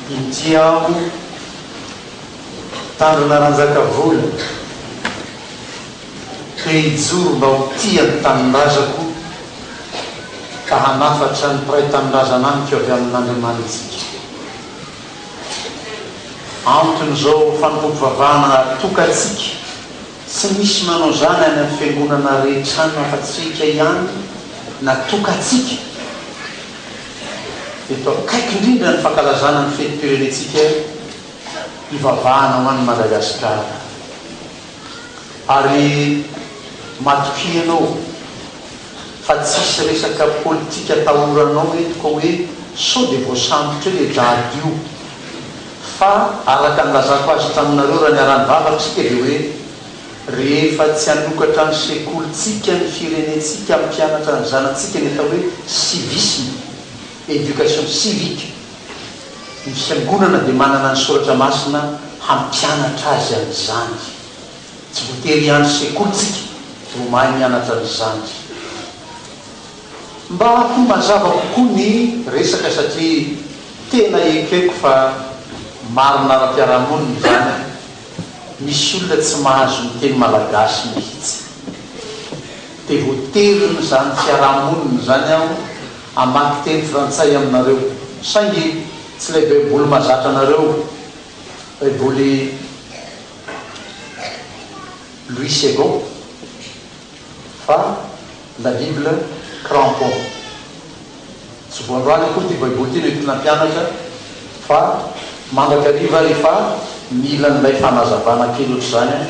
Inty aho Tanjona Ranjakavola, te hijoro mba ho tia ny tanindrazako ka hanafatra ny mpiray tanindrazana amiko avy amin'Andriamanitsika. Anton'izao fanompoam-pivavahana atokantsika, tsy misy manao izany any amin'ny fiangonana rehetra any afa-tsika ihany, natokantsika eto akaiky indrindra ny fankalazana ny fetim-pirenentsika hivavahana ho an'i Madagasikara. Ary matokia ianao fa tsisy resaka politika atahoranao eto ka hoe sao dia voasambotra eo le dady io. Fa araka ny lazako azy taminareo raha niara-nivavaka isika dia hoe rehefa tsy hanokatra ny sekolintsika ny firenentsika hampianatra ny zanatsika ny atao hoe civisme, éducation civique, Ny Fiangonana dia manana ny Soratra Masina hampianatra azy an'izany. Tsy voatery hiandry sekoly tsika vao mahay mianatra an'izany. Mba ho mazava kokoa ny resaka satria tena ekeko fa marina ara-piarahamonina izany, misy olona tsy mahazo miteny malagasy mihitsy. Dia voaterin'izany fiarahamonina izany aho Hamaky teny frantsay aminareo. Saingy tsy ilay baiboly mahazatra anareo, baiboly Louis Segond, fa la bible crampon. Tsy vao androany akory ity baiboly ity no entina hampianatra fa mandrakariva rehefa mila an'ilay fanazavana kely ohatr'izany aho,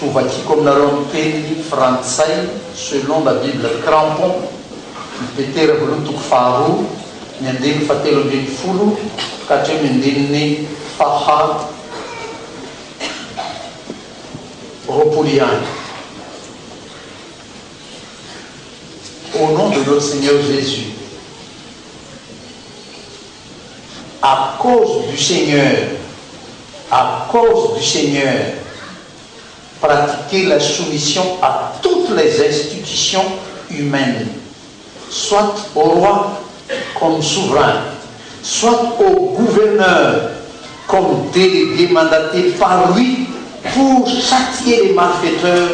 hovakiko aminareo amin'ny teny frantsay selon la bible crampon. Ny Petera voalohany toko faharoa, ny andininy fahatelo ambin'ny folo ka hatreo ny andininy faha 20 ihany. Au nom de notre Seigneur Jésus, à cause du Seigneur, à cause du Seigneur, pratiquer la soumission à toutes les institutions humaines, soit au roi comme souverain, soit au gouverneur comme délégué mandaté par lui pour châtier les malfaiteurs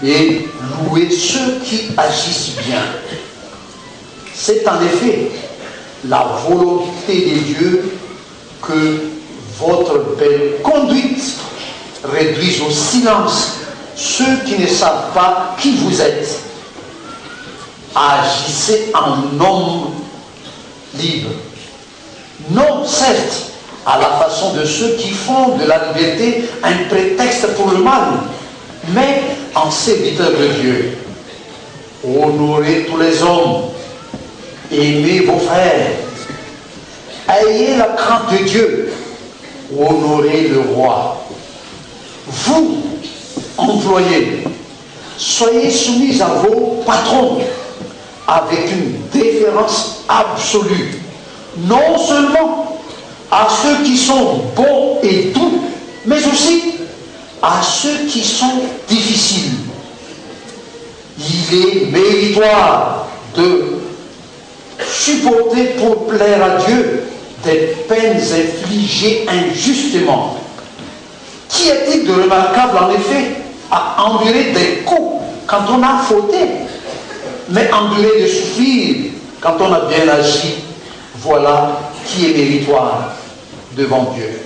et louer ceux qui agissent bien. C'est en effet la volonté de Dieu que votre belle conduite réduise au silence ceux qui ne savent pas qui vous êtes. Agissez en homme libre. Non, certes, à la façon de ceux qui font de la liberté un prétexte pour le mal, mais en serviteur de Dieu. Honorez tous les hommes, aimez vos frères, ayez la crainte de Dieu, honorez le roi. Vous, employés, soyez soumis à vos patrons avec une déférence absolue, non seulement à ceux qui sont bons et doux, mais aussi à ceux qui sont difficiles. Il est méritoire de supporter pour plaire à Dieu des peines infligées injustement. Qu'y a-t-il de remarquable en effet à endurer des coups quand on a fauté, mais endurer de souffrir quand on a bien agi, voilà qui est méritoire devant Dieu.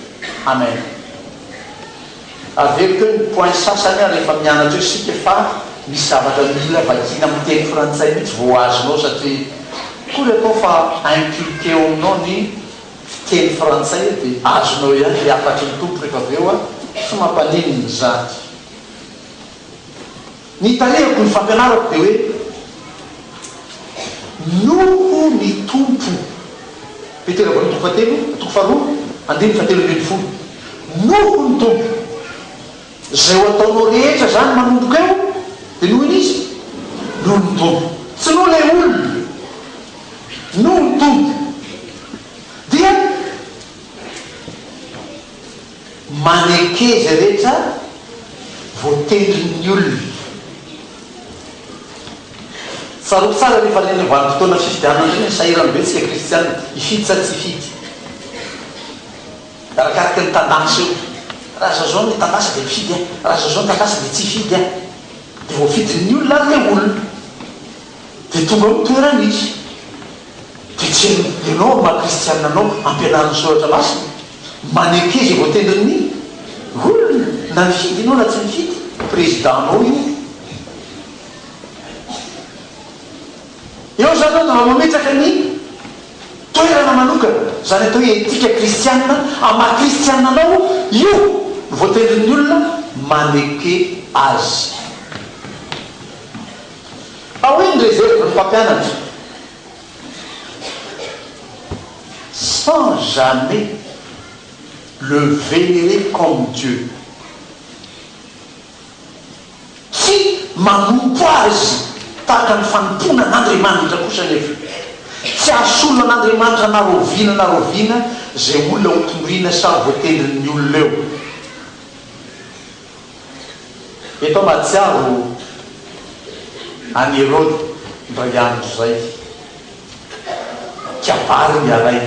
Amen. Averiko hoe ny point sasany ary rehefa mianatra eo isika fa misy zavatra mila vakiana amin'ny teny frantsay mihitsy vao azonao satria akory atao fa inculquer ao aminao ny fiteny frantsay dia azonao ihany ilay hafatry ny Tompo rehefa avy eo tsy mampaninona izany. Ny tarehiko ny fampianarako dia hoe noho ny Tompo. Petera voalohany toko fahatelo, toko faharoa, andininy fahatelo ambin'ny folo. Noho ny Tompo. Izay ho ataonao rehetra izany manomboka eo dia noho iza? Noho ny Tompo. Tsy noho ilay olona. Noho ny Tompo. Dia Maneke izay rehetra voatendrin'ny olona. Tsarovy tsara rehefa ireny vanim-potoana fifidianana ireny, sahirana be isika kristiana, hifidy sa tsy hifidy. Arakaraky ny tendance eo. Raha zao zao ny tendance dia mpifidy aho, raha zao zao ny tendance dia tsy hifidy aho. Dia voafidin'ny olona ary ilay olona. Dia tonga ao ny toerany izy. Dia tsy ianao amin'ny maha kristianina anao ampianarin'ny soratra masina, maneke izay voatendrin'ny olona, na nifidy ianao na tsy nifidy, président-nao io. Eo izany ianao dia mba mametraka ny toerana manokana, izany atao hoe etika kristianina, amin'ny maha kristianina anao, io no voatendrin'ny olona, maneke azy. Fa hoy ny réserve ny mpampianatra, sans jamais le vénérer comme Dieu. Tsy manompo Azy tahaka ny fanompoana an'Andriamanitra kosa anefa. Tsy hahasolo an'Andriamanitra na rahoviana na rahoviana izay olona hotorina sa voatendrin'ny olona eo. Eto aho mahatsiaro an'i Heroda indray andro izay. Kabary ny aray.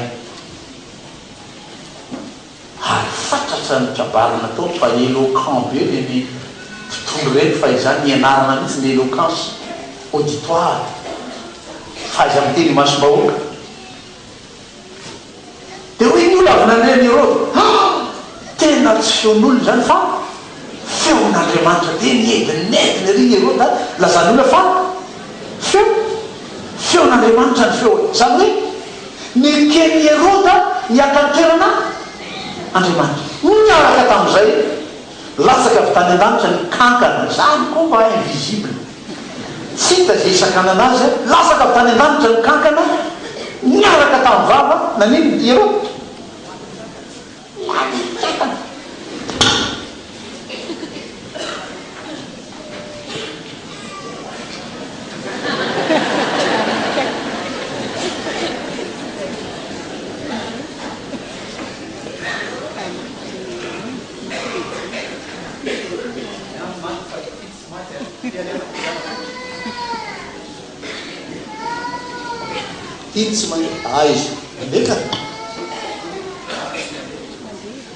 Ary fatratra ny kabary nataony fa éloquent be ireny mpitondra ireny fa izany nianarana mihitsy ny éloquence auditoire, fahaiza-miteny imasom-bahoaka. Dia hoy ny olona avy nandre an'i Heroda, Ah! Tena tsy feon'olona izany fa feon'Andriamanitra. Dia niedinedina ery i Heroda nilazan'ny olona fa feo, feon'Andriamanitra ny feony. Izany hoe neken'i Heroda ny haka ny toerana Andriamanitra. Niaraka tamin'izay, latsaka avy tany an-danitra ny kankana. Izany koa mba invisible. Tsy hita izay hisakanana azy, latsaka avy tany an-danitra ny kankana, niaraka tamin'ny vava, naninona i Heroda? Naneketana. Ity tsy mahay aiza mandeha ka.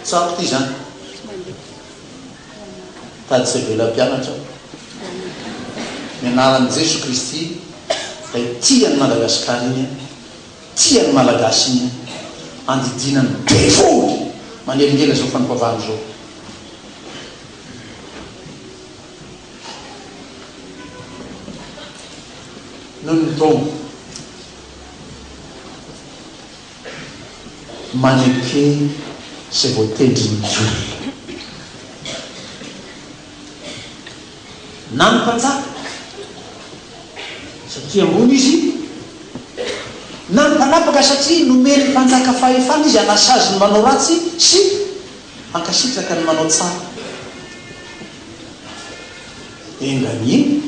Tsapy ity zany. Tady tsy avela mpianatra aho. Ny anaran'i Jeso Kristy ilay tia an'i Madagasikara iny an, tia ny Malagasy iny an, andidiana ny devoly manelingelina izao fanompoavana izao. Noho ny Tompo maneke izay voatendrin'ny olona. Na ny mpanjaka, satria ambony izy, na ny mpanapaka satria nomen'ny mpanjaka fahefana izy hanasazy ny manao ratsy sy hankasitraka ny manao tsara. Enga anie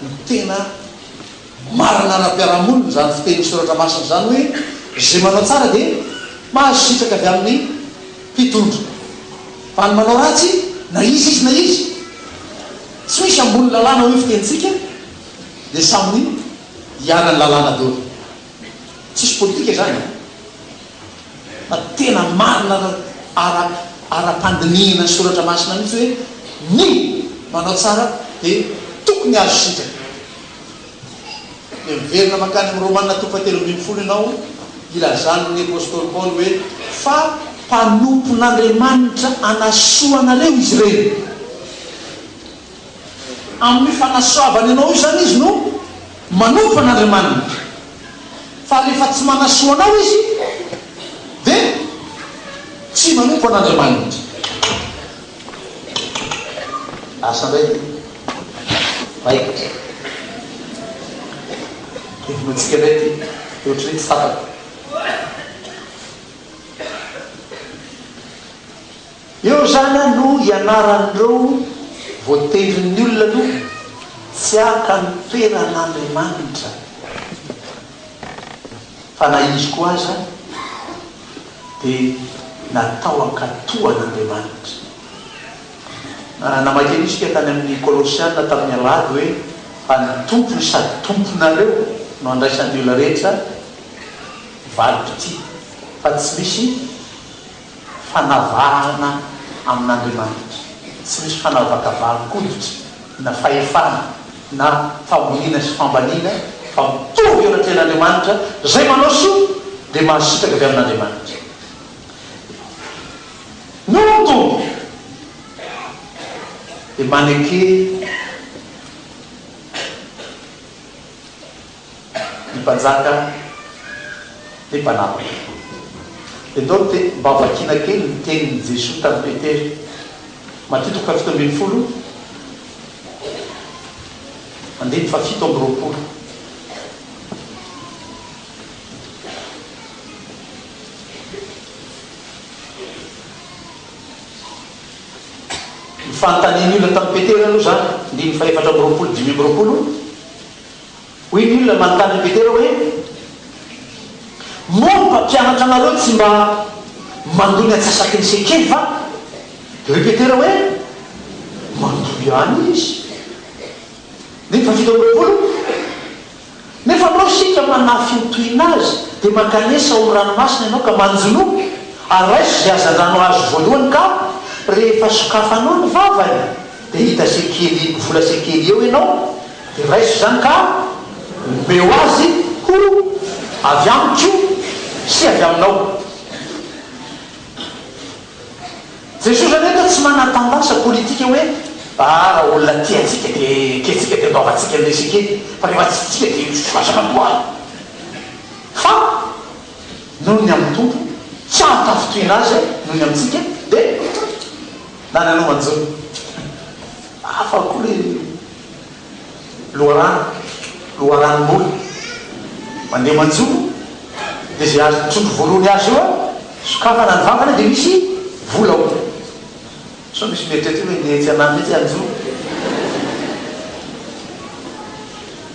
ho tena marina ara-piarahamonina izany fitenin'ny Soratra Masina izany hoe, Izay manao tsara dia mahazo sitraka avy amin'ny mpitondra, fa ny manao ratsy, na iza izy na iza, tsy misy ambony lalàna hoy ny fitenintsika, dia samy iharan'ny lalàna daholo. Tsisy politika izany an! Fa tena marina ara ara-pandinihina ny soratra masina mihitsy hoe ny manao tsara dia tokony azo sitraka. Dia miverina mankany amin'ny Romana toko fahatelo 13 ianao, ilazan'ny apostoly Paoly hoe fa mpanompon'Andriamanitra hanasoa anareo izy ireny. Amin'io fanasoavany anao io izany izy no manompo an'Andriamanitra. Fa rehefa tsy manasoa anao izy dia tsy manompo an'Andriamanitra. Asa indray ity. Raikitra. Dia vonointsika indray ity. Dia ohatran'ny hoe tsy tapaka. Eo izany no ianaran'ireo voatendrin'ny olona aloha tsy haka ny toeran'Andriamanitra, fa na izy koa aza dia natao hankatò an'Andriamanitra. Namaky an'io isika tany amin'ny Kolosiana tamin'ny alahady hoe, Fa ny Tompo no sady Tomponareo no andraisan'ny olona rehetra valim-pitia, fa tsy misy. fanavahana amin'Andriamanitra. Tsy misy fanavakavahan-koditra na fahefana na fahoriana sy fambaniana fa mitovy eo anatrehan'Andriamanitra, izay manao soa dia mahasitraka avy amin'Andriamanitra. Noho ny Tompo dia maneke ny mpanjaka ny mpanapaka. Dia ndao te mba vakiana kely ny tenin'i Jesoa tamin'i Petera. Matio toko faha-17 andininy faha-27. Ny fanontanian'ny olona tamin'i Petera aloha izany, andininy faha-24, 25, hoy ny olona manontany an'i Petera hoe, Moa ny mpampianatra anareo tsy mba mandoa ny antsasaky ny sekely va? Dia hoy Petera hoe, Mandoa ihany izy. Andininy faha-27, Nefa anao isika manafintohina azy dia mankanesa ao amin'ny ranomasina ianao ka manjonoa ary raiso izay hazandrano azo voalohany ka rehefa sokafanao ny vavany dia hita sekely vola sekely eo ianao dia raiso izany ka omeo azy ho avy amiko sy avy aminao. Jesoa zany eto tsy manatandasa politika hoe ah raha olona tia antsika dia ekentsika dia andoavantsika an'ilay sekely fa rehefa tsy tia dia aza mandoa fa noho ny amin'ny Tompo tsy hahatafintohina azy noho ny amintsika dia na ny anao manjo hafa koa le Loharano, loharanom-bola. Mandeha manjono, dia izay azon'ny trondro voalohany azo eo, sokafana ny vavany dia misy vola ao. Sao misy mieritreritra hoe ndeha etsy ananona etsy hanjono.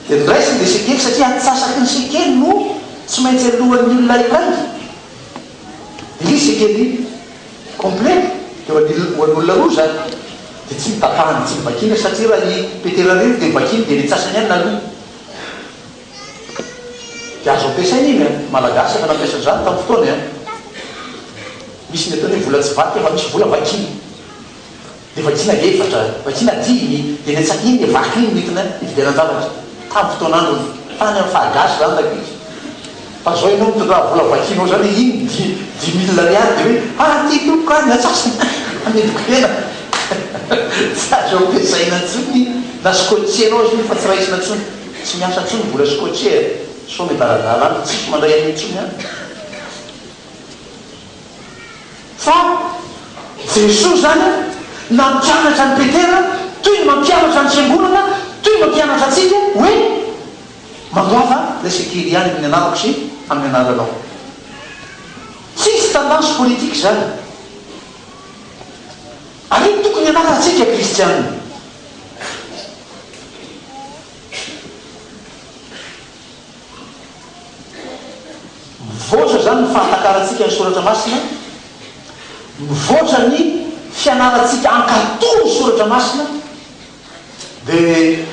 Dia noraisiny ilay sekely satria antsasaky ny sekely no tsy maintsy alohan'ny olona iray. Ilay sekely Complet dia ho an'ny olona roa izany. Dia tsy notapahana, tsy novakiana satria raha i Petera irery dia novakiany dia ny antsasany ihany naloa. Dia azo ampiasaina iny an! Malagasy efa nampiasa an'izany tamin'ny fotoany an! Misy ny ataony hoe vola tsy vaky fa misy vola vakiana. Dia vakiana efatra, vakiana dimy, dia ny antsa iny le vaky iny no entina hividianan-javatra. Tamin'ny fotoan'androny. Tany amin'ny faha-gasy izany rankizy. Fa zao ianao mitondra vola vakianao zany hoe iny di dix mille ariary dia hoe ah ty tompoko ah ny antsasany amidiko hena. Tsy azo ampiasaina intsony iny. Na scotcher-nao aza iny fa tsy raisina intsony. Tsy miasa intsony ny vola scotcher e. Sao miadaladala any, tsisy mandray an'iny intsony any. Fa Jesoa izany nampianatra an'i Petera toy ny mampianatra ny fiangonana, toy ny mampianatra antsika hoe, Mandoava ilay sekely ihany amin'ny anarako sy amin'ny anaranao. Tsisy tendance politique izany. Ary io no tokony hianarantsika kristiana. Mivoatra izany ny fahatakarantsika ny soratra masina, mivoatra ny fianarantsika hankatò ny soratra masina, dia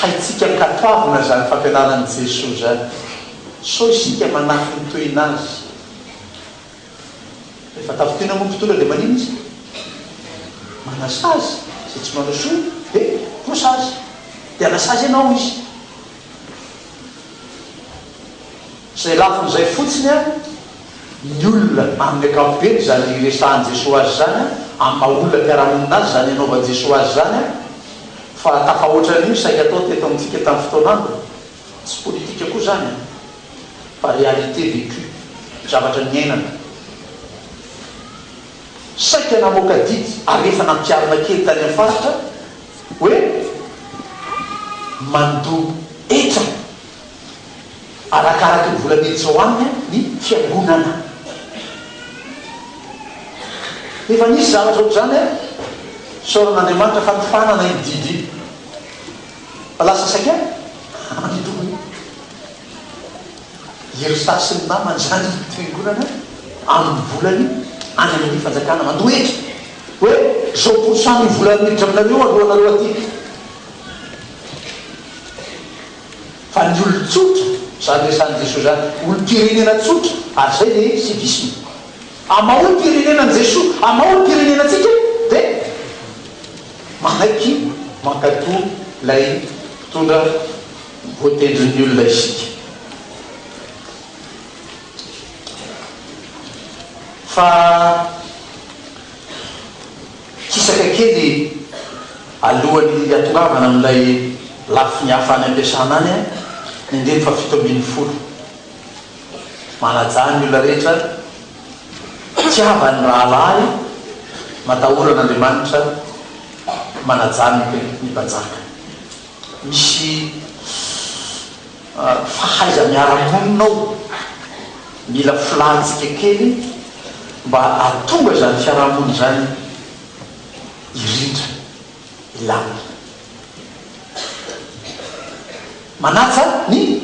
haintsika ankatoavina izany fampianaran'i Jesoa izany, sao isika manafintohina Azy. Rehefa tafintohina moa mpitondra dia maninona izy? Manasazy izay tsy manao soa dia voasazy. Dia hanasazy anao izy. Izay lafiny izay fotsiny an, ny olona amin'ny ankapobeny izany iresahan'i Jesoa azy izany an, amin'ny maha olona mpiara-monina azy izany anaovan'i Jesoa azy izany an, fa tafahoatra an'io saika atao teto amintsika tamin'ny fotoan'androny. Tsy politika koa izany an, fa réalité vécue, zavatra niainana. Saika namoaka didy ary efa nampiharina kely tany amin'ny faritra hoe mandoa hetra arakaraky ny vola miditra ao aminy ny fiangonana. Efa nisy zavatra ohatr'izany an, isaorana Andriamanitra fa nofaranana iny didy iny. Fa lasa saika andoha i Eustasy sy ny namany izany ny fiangonana amin'ny volany any amin'ny fanjakana mandoa hetra hoe zao pourcent ny vola miditra aminareo alohanareo aty. Fa ny olon-tsotra, izany resahan'i Jesoa izany, olom-pirenena tsotra, ary izay le civisme. Amin'ny maha olom-pirenena an'i Jesoa, amin'ny maha olom-pirenena antsika dia manaiky mankatò ilay mpitondra voatendrin'ny olona isika. Fa kisaka kely alohan'ny hahatongavana amin'ilay lafiny hafa any am-piasana any, ny andininy fahafito ambinifolo. Manajà ny olona rehetra, tiava ny rahalahy, matahora an'Andriamanitra, manajà ny mpanjaka. Misy fahaiza-miara-monina ao, mila filantsika kely mba hahatonga izany fiaraha-monina izany hirindra, hilamina. Manaja ny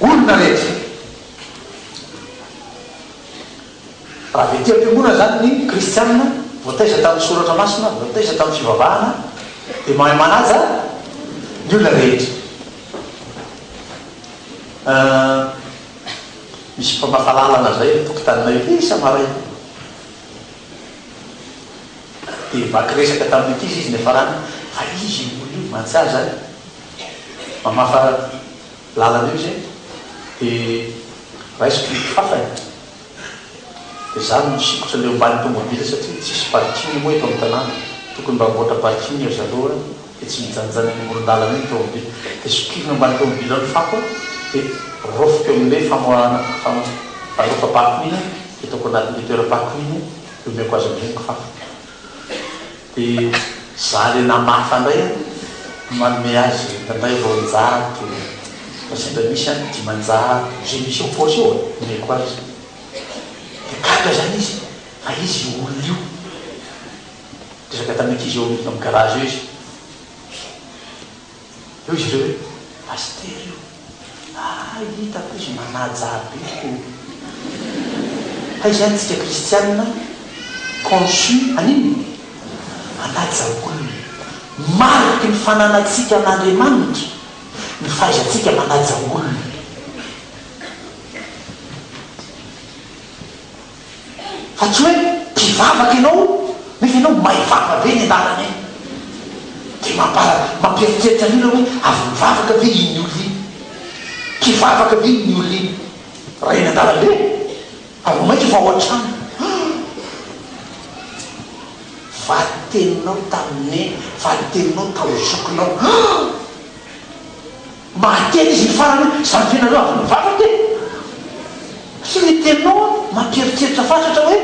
olona rehetra. Raha avy aty am-piangonana izany ny kristianina, voataiza tamin'ny soratra masina, voataiza tamin'ny fivavahana, dia mahay manaja ny olona rehetra. Misy mpamafa lalana izay eo an-tokotaninay eo, isa-maraina. Dia vaky resaka tamin'ny ankizy izy niafarany fa izy io olona io mantsy azy zany mamafa lalana io izy dia raisiko ny kifafany dia za no misikotra le ambany tomobile satria tsisy parking moa eto amin'ny tanàna, tokony mba hamboatra parking ry zareo a, dia tsy mijanojano eny amoron-dalana eny ny tomobile, dia sokirina ambany tomobile ao ny fako a, dia raofiko amin'ilay famoahana falefa-pako iny dia ataoko anatin'ilay toeram-pako iny. Dia omeko azy amizay ny kifafa. Dia za le namafa ndray an, manome azy indraindray 200, fa sendra misy an 500, ze misy ao paosy eo e, omeko azy. Dia gaga zany izy, fa izy io olona io. Niresaka tamin'ny ankizy eo amin'ny garage eo izy. Hoy izy ireo hoe, Pasitera io. Ah, hitako izy manaja be ko. Hay izany tsika kristianina conçu an'inona? Hanaja olona. Mariky ny fananantsika an'Andriamanitra ny fahaizantsika manaja olona. Fa tsy hoe mpivavaka ianao nefa ianao may vava be eny an-dalana eny. Dia mampara, mampieritreritra ny olona hoe avy nivavaka ve iny olona iny? Mpivavaka ve iny olona iny? Raha eny an-dalambe? Ary vao mainka fa ao an-trano. Valin-teninao tamin'i Neny, valin-teninao tao zokinao. Mahateny izy ny farany hoe, Zany ve nareo avy nivavaka e? Satria ilay teninao an, mampieritreritra fatratra hoe,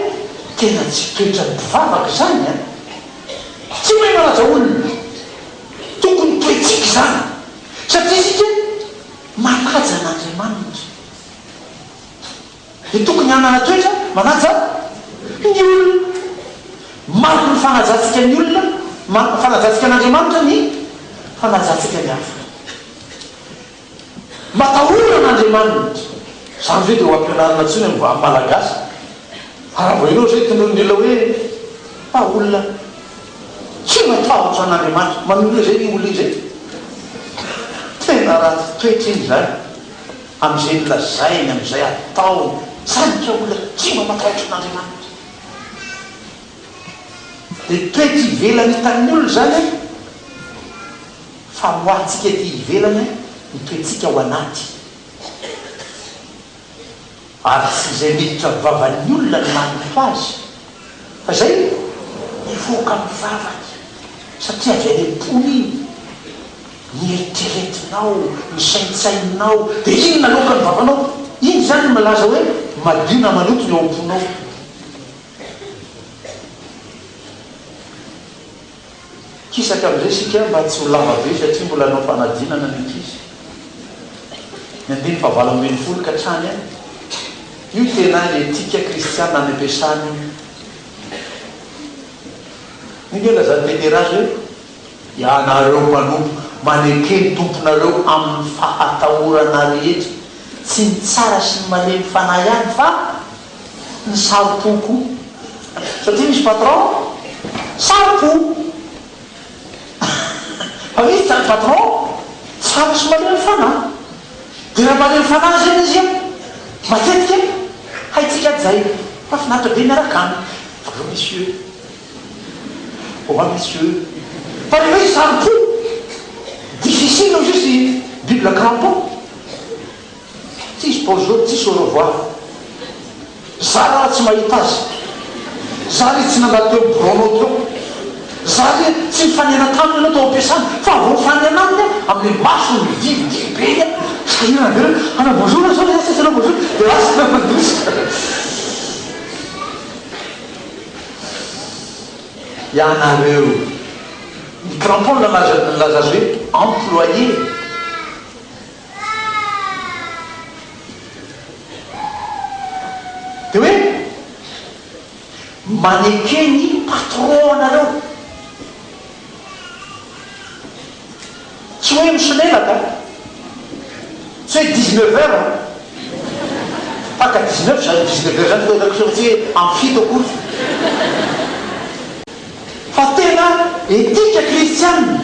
tena tsy toetran'ny mpivavaka izany an! Tsy mahay manaja olona. Tokony toetsika izany. Satria isika manaja an'Andriamanitra. Dia tokony hanana toetra manaja ny olona. Mariky ny fanajantsika ny olona, fanajantsika an'Andriamanitra ny fanajantsika ny hafa. Matahora an'Andriamanitra. Izany ve dia ho ampianarina intsony amin'ny Malagasy? Fa raha vao ianao izay tonon'ny olona hoe fa olona tsy matahotra an'Andriamanitra, manolo izay io olona io izay. Tena ratsy toetra iny izany. Amin'izay nolazainy, amin'izay ataony. Zany ka olona tsy mba matahotra an'Andriamanitra. Dia toetra ivelany hitan'ny olona izany an, fa ho antsika ety ivelany an, ny toetsika ao anaty. Ary tsy izay miditra amin'ny vavan'ny olona no maloto azy, fa izay mivoaka amin'ny vavany, satria avy any am-pony iny. Ny eritreretinao, ny saintsaininao, dia iny naloaka ny vavanao. Iny izany no milaza hoe madio na maloto ny ao am-ponao. Kisaka amin'izay isika mba tsy ho lava be satria mbola hanao fanadinana ny ankizy. Ny andininy fahavalo ambinifolo ka hatrany an. Io tena etika kristiana any am-piasana io. Io nge lazan'i Petera azy hoe Ianareo mpanompo, maneke ny tomponareo amin'ny fahatahorana rehetra, tsy ny tsara sy ny malemy fanahy ihany fa ny saro-po koa. Satria misy patron saro-po. Fa misy patron tsara sy malemy fanahy. Dia raha malemy fanahy izany izy an, matetika haintsika hajaina. Mahafinaritra be miaraka aminy. Bonjour monsieur. Au revoir monsieur. Fa rehefa izy saro-po, difficile hoy izy Bible crampon. Tsisy bonjour, tsisy au revoir. Zara raha tsy mahita azy. Zara izy tsy nandalo teo amin'ny biraonao teo. Zara izy tsy nifanena taminy ianao tao am-piasana. Fa vao mifanena aminy amin'ilay masony midivy be iny, sahirana be ireo. Hanao bonjour zao izy, tsy hanao bonjour, dia lasa mandositra. Ianareo. Ny crampon no nilaza azy hoe employé. Dia hoe maneke ny patron anareo. Tsy hoe misolelaka, tsy hoe dix-neuf heures an! Fa ka dix-neuf zany, dix-neuf heures zany fa tsy hoe amin'ny fito akory. Fa tena etika kristianina,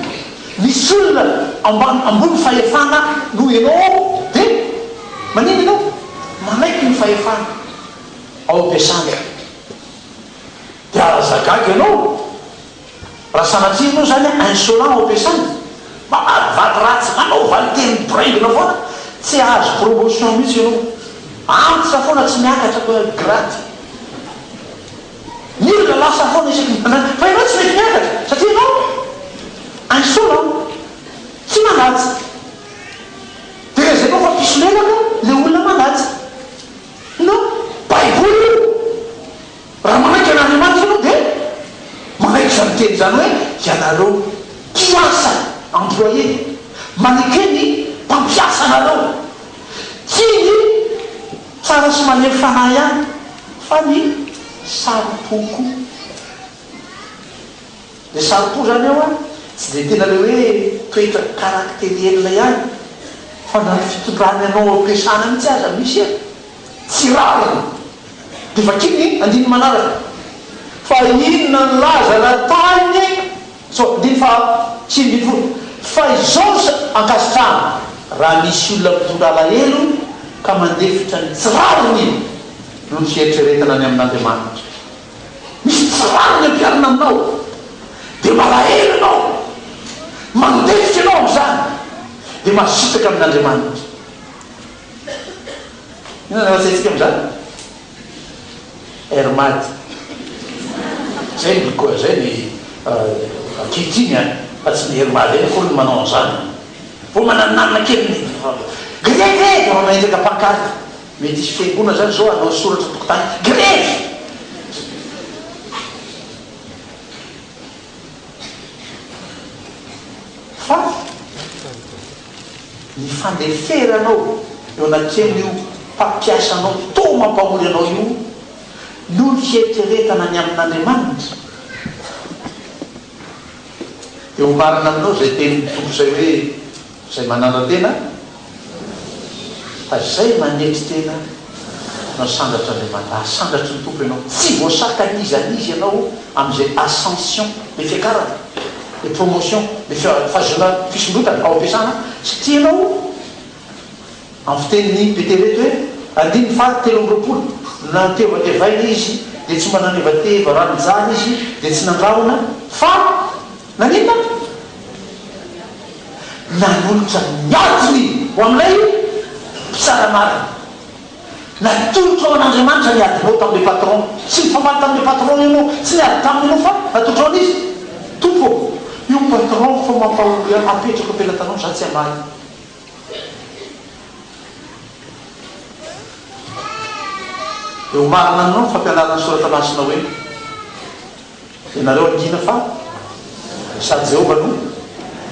misy olona ambany ambony fahefana noho ianao ao dia maninona ianao? Manaiky ny fahefana ao am-piasana. Dia aza gaga ianao raha sanatria ianao izany insolent ao am-piasana, mamadivady ratsy, manao valinteny miboraingina foana, tsy hahazo promotion mihitsy ianao. Antitra foana tsy miakatra grade. Ny olona lasa foana isaky ny tanàna fa ianao tsy mety miakatra satria ianao insolent, tsy manaja. Dia lazainao fa mpisolelaka ilay olona manaja. Non, baiboly io. Raha manaiky an'Andriamanitra ianao dia manaiky izany teny izany hoe ianareo mpiasa, employé, maneke ny mpampiasa anareo. Tsy ny tsara sy malemy fanahy ihany fa ny saro-po koa. Ilay saro-po izany eo an, tsy dia tena ilay hoe toetra caractériel ihany fa na ny fitondrany anao ao am-piasana mihitsy aza misy an! Tsy rariny. Dia vakio ny andininy manaraka. Fa inona ny laza natahiny? Sao, andininy faha 19. Fa izao no ankasitrahana, raha misy olona mitondra alahelo ka mandefitra ny tsy rariny noho ny fieritreretana ny amin'Andriamanitra. Misy tsy rariny ampiharina aminao, dia malahelo ianao, mandefitra ianao amin'izany, dia masitaka amin'Andriamanitra. Inona no lazaintsika amin'izany? Air Mad. Izay ny koa, izay ny ankehitriny an, fa tsy ny Air Mad ihany akory no manao an'izany. Vao mananonanona kely ny grevy e! Dia mametraka pancarte. Mety hisy fiangonana izany izao hanao soratra an-tokotany, grevy! Fa ny fandeferanao eo anatrehan'io mpampiasa anao toa mampahory anao io noho ny fieritreretana ny amin'Andriamanitra, dia ho marina aminao izay tenin'ny Tompo izay hoe, Izay manandra-tena, fa izay manetry tena no asandratr'Andriamanitra. Asandratry ny Tompo ianao. Tsy voasakan'iza n'iza ianao amin'izay ascension, le fiakarana, le promotion, le fahazoana fisondrotana ao am-piasana, satria ianao, amin'ny fitenin'i Petera eto hoe, andininy faha 23, nantevatevaina izy dia tsy mba nanevateva, raha nijaly izy dia tsy nandrahona, fa naninona? Nanolotra ny adiny ho amin'ilay mpitsara marina. Natolotrao an'Andriamanitra ny adinao tamin'ilay patron. Tsy nifamaly tamin'ilay patron ianao, tsy niady taminy ianao fa natolotrao an'iza? Tompo ô, io patron fa mampahory ahy, apetrako am-pelatanao, za tsy hamaly. Dia ho marina aminao ny fampianaran'ny Soratra Masina hoe. Ianareo hangina fa sady Jehovah no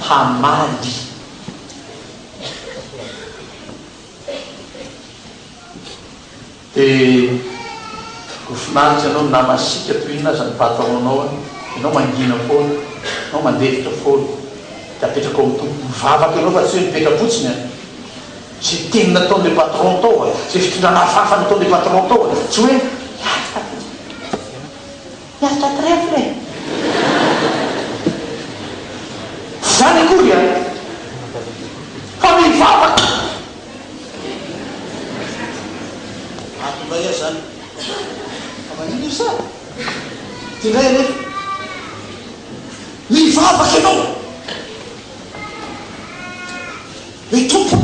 hamaly. Dia ho finaritra ianao na masiaka toy inona aza ny patron-nao an, ianao mangina foana, ianao mandefitra foana, dia apetraka ao amin'ny Tompo. Mivavaka ianao fa tsy hoe mipetra-potsiny an. Izay teny nataon'ilay patron tao an, izay fitondrana hafahafa nataon'ilay patron tao an, tsy hoe miaritra fotsiny. Miaritra trèfle e! Tsy izany akory an! Fa mivavaka! Ato indray aho izany. Vahiny io sa? Ty indray anefa. Mivavaka ianao. Hoe Tompo,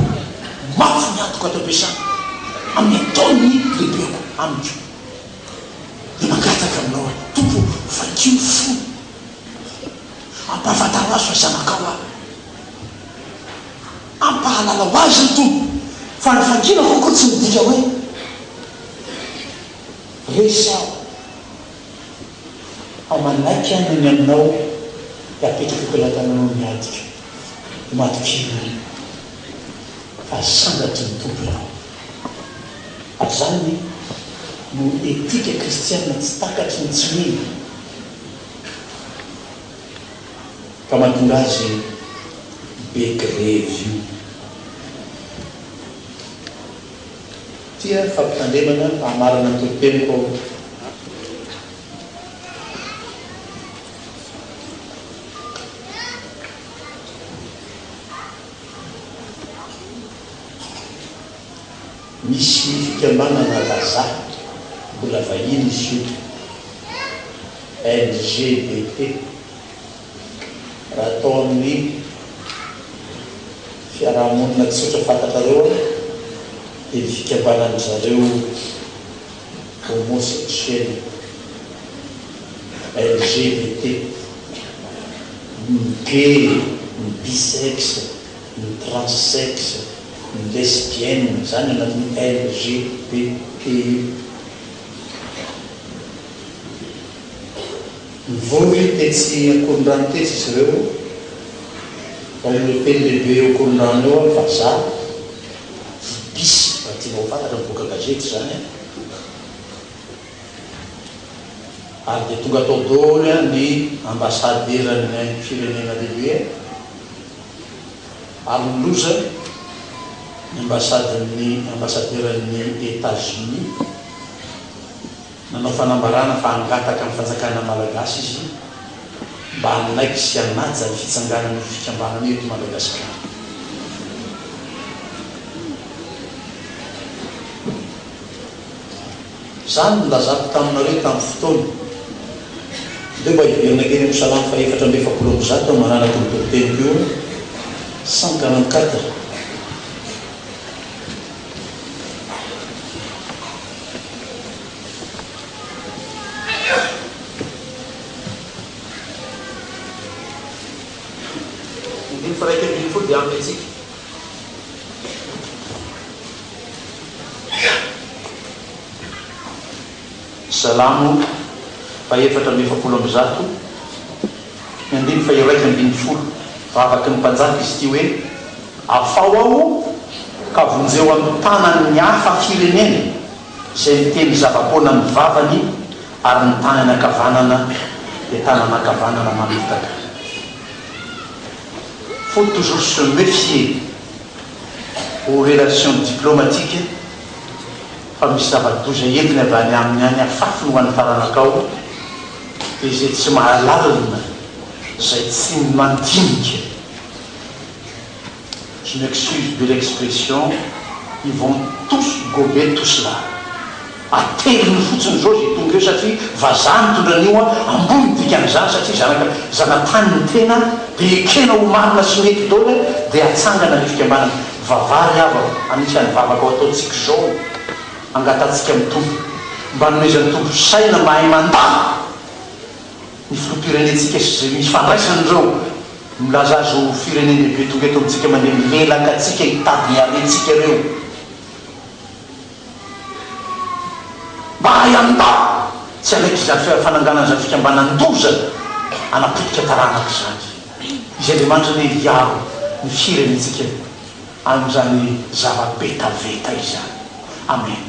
mafy ny adiko ato am-piasana amin'ny ataon'ny lehibeko amiko. Dia mangataka aminao aho, Tompo, vakio ny fony. Ampahafantaro azy fa zanakao aho. Ampahalalao azy ny Tompo fa ny fanginako akory tsy midika hoe resy aho. Fa manaiky aho noho ny aminao dia apetrako eo am-pelatananao ny adiko. Dia matokia fa sandatry ny Tompo ianao. Ary izany no etika kristiana tsy takatry ny tsy mino. Ka mahatonga azy be grevy io. Tia fampitandremana hamarana ny toriteniko aho. Misy fikambanana vazaha, mbola vahiny izy io, LGBT, raha atao amin'ny fiaraha-monina tsotra fantatrareo dia ny fikambanan-dry zareo homosexuel, LGBT, ny gay, ny bisexe, ny transsexe, ny lesbienne, izany anatin'io LGBT io. Nivory tetsy Ankorondrano tetsy izy ireo, ao amin'ny hotely lehibe eo Ankorondrano eo, vazaha, Ibis raha tianao ho fantatra, mivoaka gazety izany an! Ary dia tonga tao daholo ny ambasaderan'ny firenena lehibe, ary ny loza, ny ambasadin'ny ambasaderan'ny Etats-Unis, Nanao fanambarana fa hangataka amin'ny fanjakana malagasy izy mba hanaiky sy hanaja ny fitsanganan'io fikambanana io eto Madagasikara. Izany no nilazako taminareo tamin'ny fotoana. Ndeo mba hiverina kely amin'ny Salamo faha 144 hamarana io toriteniko io, 144. Andininy faha 11 dia ampy antsika. Salamo faha 144, ny andininy faha 11. Vavaky ny mpanjaka izy ity hoe. Afaho aho ka vonjeo amin'ny tanan'ny hafa firenena izay miteny zava-poana ny vavany ary ny tanany ankavanana dia tanana ankavanana mamitaka. Faut toujours se mefier aux relations diplomatiques fa misy zava-doza entiny avy any aminy any afafiny ho an'ny taranakao dia izay tsy mahalalina, izay tsy mandinika. Je m'excuse de l'expression, ils vont tous gober tout cela. Ateliny fotsiny izao izay tonga eo satria vazaha mitondra an'io an, ambony ny dikan'izany satria zanaka zanatany ny tena dia ekena ho marina sy mety daholo dia atsangana ny fikambanana. Vavaha ry havako, anisan'ny vavaka ho ataontsika izao angatantsika amin'ny Tompo mba hanomezan'ny Tompo saina mahay mandà ny filoham-pirenentsika sy izay misy fandraisany ireo milaza azy ho firenen-dehibe tonga eto amintsika mandeha milelaka antsika hitady ny harentsika ireo. Mba hahay handà tsy hanaiky izany fananganana izany fikambanan-doza hanapotika taranaka izany. Izy Andriamanitra anie hiaro ny firenentsika amin'izany zava-betaveta izany. Amen.